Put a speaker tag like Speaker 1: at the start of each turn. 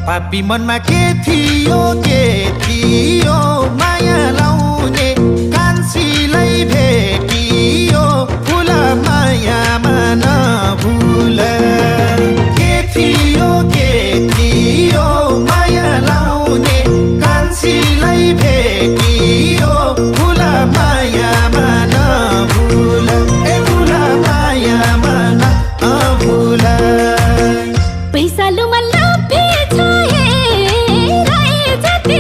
Speaker 1: पापी मनमा के थियो माया लाउने कान्छीलाई भेटियो फुल मायामा नभुल के थियो माया लाउने कान्छीलाई भेटियो फुल मायामा नभुल ए फुल मायामा नभुल
Speaker 2: पैसा लुमा लभे छ हे राई जाति